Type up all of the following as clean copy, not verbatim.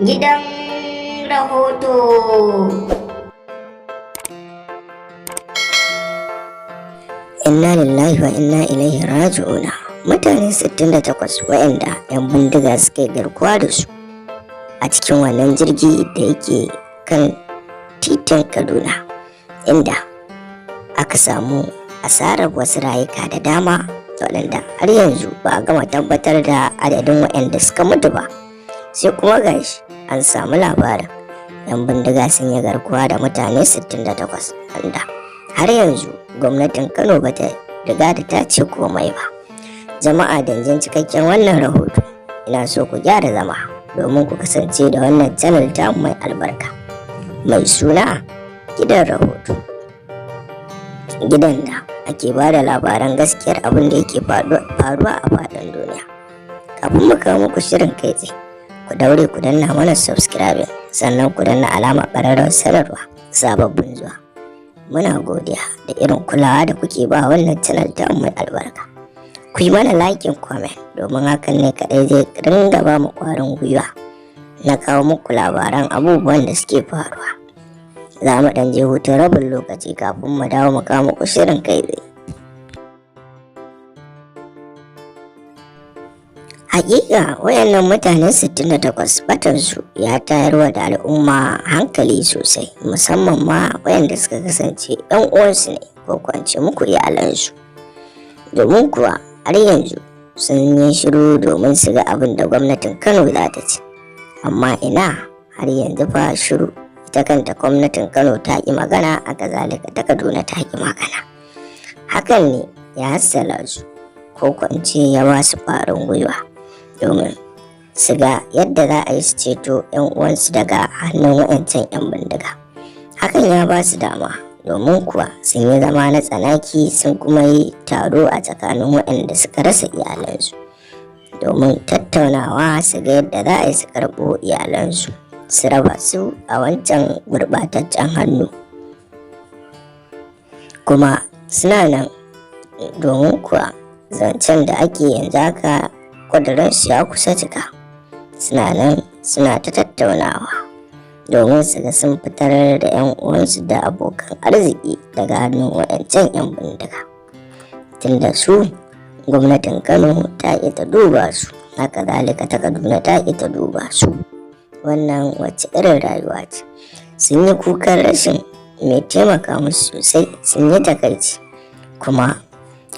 Gidan rahoto. Inna lillahi wa inna ilaihi raji'una. Mutane 68 waɗanda 'yan bindiga suka yi garkuwa da su a cikin wannan jirgi da yake kan titin Kaduna, inda aka samu asarar wasu rayuka da dama waɗanda har yanzu ba a gama tabbatar da adadin waɗanda suka mutu ba. Sai kuma gashi an samu labarin 'yan bindiga sun yi garkuwa da mutane 68 wanda har yanzu gwamnatin Kano ba ta riga da ta ce komai ba. Jama'a, danjin cikakken wannan rahoto, ina so ku gyara zama domin ku kasance da wannan channel ta mai albarka mai suna Gidan Rahoto, gidan da ake ba da labaran gaskiyar abin da yake faruwa a faɗin duniya. Kafin mu kawo muku shirin kai tsaye, ku daure ku danna mana subscribing, sannan ku danna alamar ƙararrawar sanarwa sababbin zuwa. Muna godiya da irin kulawa da kuke ba wannan channel ta mai albarka. Ku yi mana liking, comment, domin hakan ne kaɗai zai ringa ba mu ƙwarin gwiwa na kawo muku labaran abubuwan da suke faruwa. Za mu ɗan je hutun rabin lokaci kafin mu dawo mu kawo muku shirin kai tsaye. Hakika wayannan mutane 68 batansu ya tayarwa da al'umma hankali sosai, musamman ma wayanda suka kasance 'yan uwansu ne ko kwance muku iyalansu. Domin kuwa har yanzu sun yi shiru domin su ga abin da gwamnatin Kano za ta ce. Amma ina, har yanzu fa shiru. Ita kanta gwamnatin Kano ta ƙi magana, a kazalika ta Kaduna ta ƙi magana. Hakan ne ya hassala su ko kwance ya ba su ƙwarin gwiwa domin su ga yadda za a yi su ceto 'yan uwansu daga hannun wa'ancan 'yan bindiga. Hakan ya ba su dama, domin kuwa sun yi zama na tsanaki, sun kuma yi taro a tsakanin waɗanda suka rasa iyalansu domin tattaunawa su ga yadda za a yi su karɓo iyalansu, su raba su a wancan gurɓataccen hannu. Kuma suna nan, domin kuwa zancen da ake yanzu haka ƙudurinsu ya kusa cika. Suna nan suna ta tattaunawa domin su ga sun fitar da 'yan uwansu da abokan arziki daga hannun waɗancan 'yan bindiga, tunda su gwamnatin Kano ta ƙi ta duba su, haka zalika ta Kaduna ta ƙi ta duba su. Wannan wacce irin rayuwa ce? Sun yi kukan rashin mai taimaka musu sosai, sun yi takaici, kuma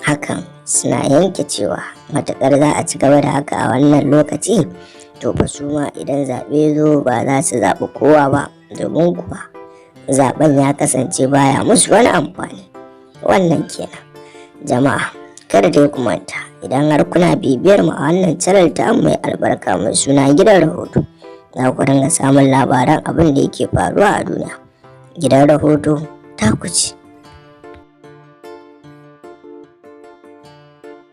hakan suna yanke cewa matuƙar za a ci gaba da haka a wannan lokaci, to fa su ma idan zaɓe zo ba za su zaɓi kowa ba, domin kuwa zaɓen ya kasance baya musu wani amfani. Wannan kenan. Jama'a, kada dai ku manta, idan har kuna bibiyar mu a wannan channel ta mai albarka mai suna Gidan Rahoto, za ku dinga samun labaran abin da yake faruwa a duniya. Gidan Rahoto ta ku ce.